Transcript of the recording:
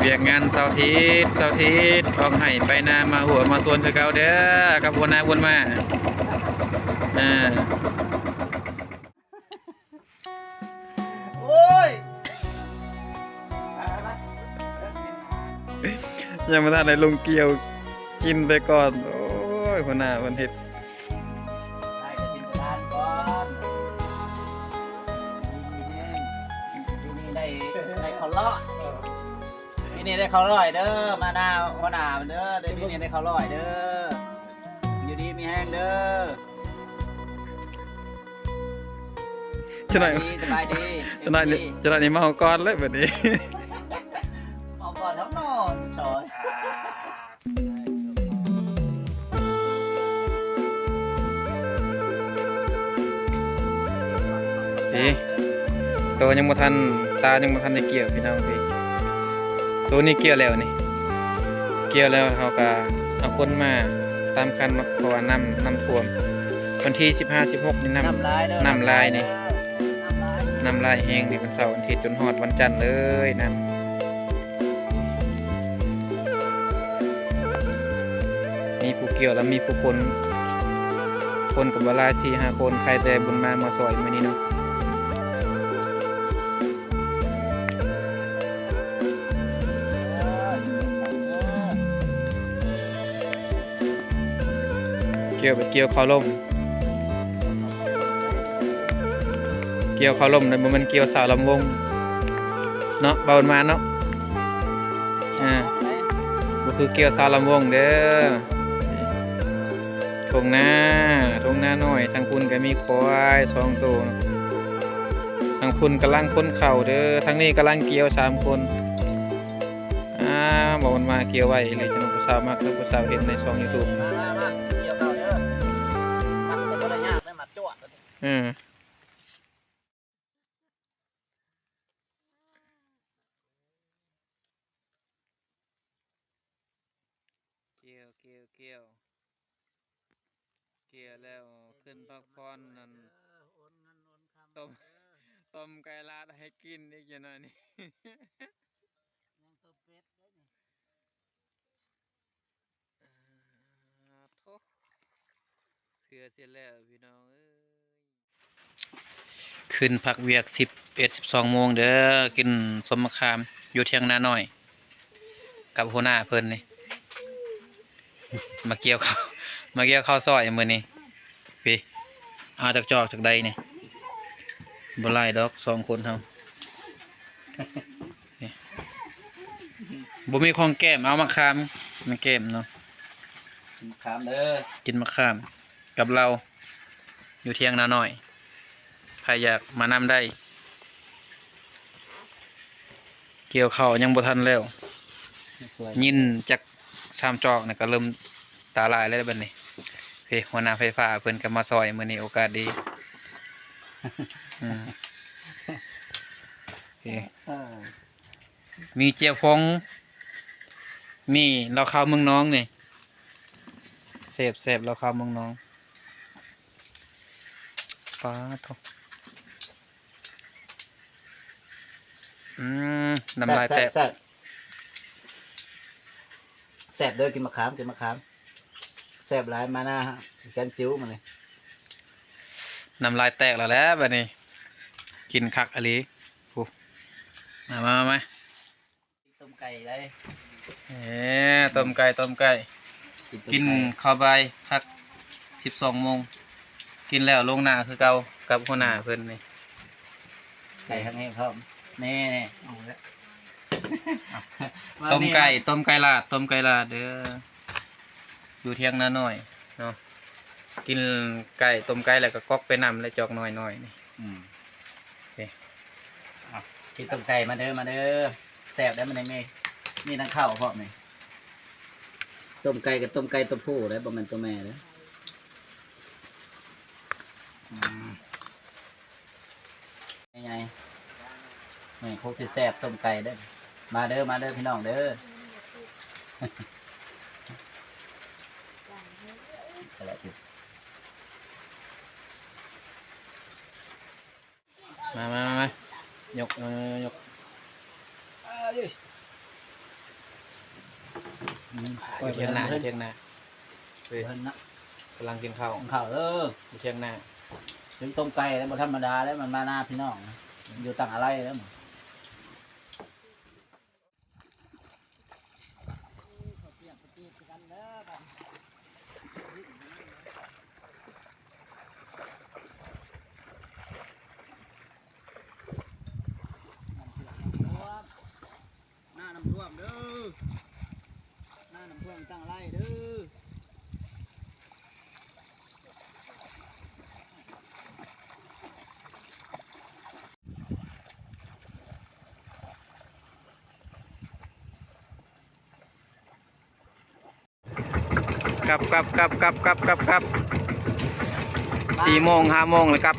ວຽກງານເສົາອາທິດ ເສົາອາທິດ ອອກໄຮ່ໄປນາ ມາຫົວມາສວນຄືເກົ່າເດີ້ ກັບຫົວໜ້າບຸນມາ. ເອີ ໂອ້ຍ ຍັງບໍ່ທັນໄດ້ລົງກ່ຽວ ກິນໄປກ່ອນ. ໂອ້ຍ ຫົວໜ້າເພິ່ນເຮັດ ໄດ້ກະທິນກະທານກ່ອນ. ປີນີ້ໄດ້ ໄດ້ເຂົ້າຮ້ອຍ ປີນີ້ໄດ້ເຂົ້າຮ້ອຍເດີ້ ມານາຫົວໜ້າເດີ້ ໄດ້ ປີນີ້ໄດ້ເຂົ້າຮ້ອຍເດີ້ ຢູ່ດີມີແຮງເດີ້. ຈັກໜ້ອຍ ສະບາຍດີ ສະບາຍດີ ຈັກໜ້ອຍນີ້ ເອັຟຊີ ຈັກໜ້ອຍນີ້ເມົາກ່ອນເລີຍບັດນີ້ ເມົາກ່ອນເທົ່ານອນຊອຍ. ນີ້ ໂຕຍັງບໍ່ທັນ ຕາຍັງບໍ່ທັນໄດ້ກ່ຽວພີ່ນ້ອງພີ່ ໂຕນີ້ກ່ຽວແລ້ວນີ້ ກ່ຽວແລ້ວເຮົາກະເອົາຄົນມາຕາມຄັນເນາະ ເພາະວ່ານ້ຳ ນ້ຳຖ້ວມ ວັນທີສິບຫ້າ ສິບຫົກນີ້ນ້ຳ ນ້ຳຫຼາຍເດີ້ ນ້ຳຫຼາຍນີ້ ນ້ຳຫຼາຍເດີ້ ນ້ຳຫຼາຍແຮງນີ້ ວັນເສົາ ວັນອາທິດ ຈົນຮອດວັນຈັນເລີຍນ້ຳ. ມີຜູ້ກ່ຽວ ແລ້ວມີຜູ້ຄົນ ຄົນກະບໍ່ຫຼາຍ ສີ່ຫ້າຄົນ ໃຄແຕ່ບຸນມາ ມາຊ່ອຍມື້ນີ້ເນາະ. ກ່ຽວແບບກ່ຽວເຂົ້າລົມ ກ່ຽວເຂົ້າລົມເດີ້ ບໍ່ແມ່ນກ່ຽວສາວລຳວົງເນາະ ເວົ້າມາເນາະ. ອ່າ ບໍ່ຄືກ່ຽວສາວລຳວົງເດີ້. ທົ່ງນາ ທົ່ງນານ້ອຍ ທາງພຸ້ນກະມີຄວາຍສອງໂຕ ທາງພຸ້ນກຳລັງຂົນເຂົ້າເດີ້ ທາງນີ້ກຳລັງກ່ຽວສາມຄົນ. ອ່າ ບໍ່ມັນມາກ່ຽວໄວອີ່ຫຼີ ຈະນຳຜູ້ສາວມັກ ຜູ້ສາວເຫັນໃນຊ່ອງຢູທູບ ມາ ມາ ມາ ກ່ຽວເຂົ້າເດີ້ ມັດກະບໍ່ໄດ້ຍາກເດີ້ ມັດຈວດ. ເອີ ກ່ຽວ ກ່ຽວ ກ່ຽວ ກ່ຽວແລ້ວຂຶ້ນພັກຜ່ອນ ນັ້ນ ໂອນເງິນໂອນຄຳ ຕົ້ມ ເດີ້ ຕົ້ມໄກ່ລາດໃຫ້ກິນອີກຈັກໜ້ອຍນີ້ ຍັງຕົ້ມເປັດເດ້ນີ້ ອາ ໂທ້ ເພື່ອຊິແລ້ວພີ່ນ້ອງເອີຍ. ຂຶ້ນພັກວຽກສິບເອັດ ສິບສອງໂມງເດີ້ ກິນສົ້ມໝາກຂາມຢູ່ຖຽງນານ້ອຍ ກັບຫົວໜ້າເພິ່ນນີ້ ມາກ່ຽວເຂົ້າ ມາກ່ຽວເຂົ້າຊອຍມື້ນີ້. ພີ້ ເອົາຈັກຈອກຈັກໃດນີ້ ບໍ່ຫຼາຍດອກ ສອງຄົນເຮົາ ບໍ່ມີຂອງແກ້ມ ເອົາໝາກຂາມມາແກ້ມເນາະ ກິນໝາກຂາມເດີ້ ກິນໝາກຂາມ ກັບເຫຼົ້າ ຢູ່ຖຽງນານ້ອຍ ໃຜຢາກມານຳໄດ້. ກ່ຽວເຂົ້າຍັງບໍ່ທັນແລ້ວ ຍິນຈັກສາມຈອກນີ້ກະເລີ່ມຕາລາຍແລ້ວບັດນີ້ ເພ ຫົວໜ້າໄຟຟ້າເພິ່ນກະມາຊ່ອຍມື້ນີ້ ໂອກາດດີ. ອືມ ເພ ເອີ ມີແຈ່ວຟອງ ມີເຫຼົ້າຂາວເມືອງນອງນີ້ ແຊບໆ ເຫຼົ້າຂາວເມືອງນອງ ປາໂທ້ ອືມ ນ້ຳລາຍແຕກ ແຊບ ແຊບ ແຊບເດີ້ ກິນໝາກຂາມ ກິນໝາກຂາມ ແຊບຫຼາຍ ມາໜ້າແກງຈິ້ວມື້ນີ້ ນ້ຳລາຍແຕກແລ້ວແຫຼະບັດນີ້ ກິນຄັກອີ່ຫຼີ ໂອ້ ມາ ມາ ມາ ຕົ້ມໄກ່ໄດ ເອີ ຕົ້ມໄກ່ ຕົ້ມໄກ່ ກິນເຂົ້າບ່າຍພັກສິບສອງໂມງ ກິນແລ້ວລົງນາຄືເກົ່າ ກັບຫົວໜ້າເພິ່ນນີ້ ໄກ່ທາງນີ້ພ້ອມ ນີ້ ນີ້ ເອົາລະ ຕົ້ມໄກ່ ຕົ້ມໄກ່ລາດ ຕົ້ມໄກ່ລາດເດີ້ ຢູ່ຖຽງນານ້ອຍເນາະ ກິນໄກ່ ຕົ້ມໄກ່ແລ້ວກະກອກໄປນຳ ແລະຈອກນ້ອຍໆ ນີ້ ອືມ ເອີ ກິນຕົ້ມໄກ່ ມາເດີ້ ມາເດີ້ ແຊບເດີ້ ມັນຍັງມີ ມີທັງເຂົ້າພ້ອມນີ້ ຕົ້ມໄກ່ກະຕົ້ມໄກ່ໂຕຜູ້ເດ້ ບໍ່ແມ່ນໂຕແມ່ເດ້ ອືມ ໃຫຍ່ໆ ນີ້ຄົງຊິແຊບ ຕົ້ມໄກ່ເດີ້ ມາເດີ້ ມາເດີ້ ພີ່ນ້ອງເດີ້ ມາ ມາ ມາ ມາ ຍົກ ຍົກ ຍົກ ອ່າ ເອີຍ ອືມ ຢູ່ທຽງນາ ຢູ່ທຽງນາ ເອີຍ ເພິ່ນນະ ກຳລັງກິນເຂົ້າ ກິນເຂົ້າເດີ ຢູ່ທຽງນາ ເປັນຕົ້ມໄກ່ແລ້ວ ບໍ່ທຳມະດາເດ້ ມັນມານາພີ່ນ້ອງ ຢູ່ຕັ້ງອາໄລແລ້ວ. ນ້ຳຖ້ວມເດີ ນ້ຳຖ້ວມຕັ້ງໄລ່ເດີ. ກັບ ກັບ ກັບ ກັບ ກັບ ກັບ ກັບ ສີ່ໂມງ ຫ້າໂມງແລ້ວກັບ.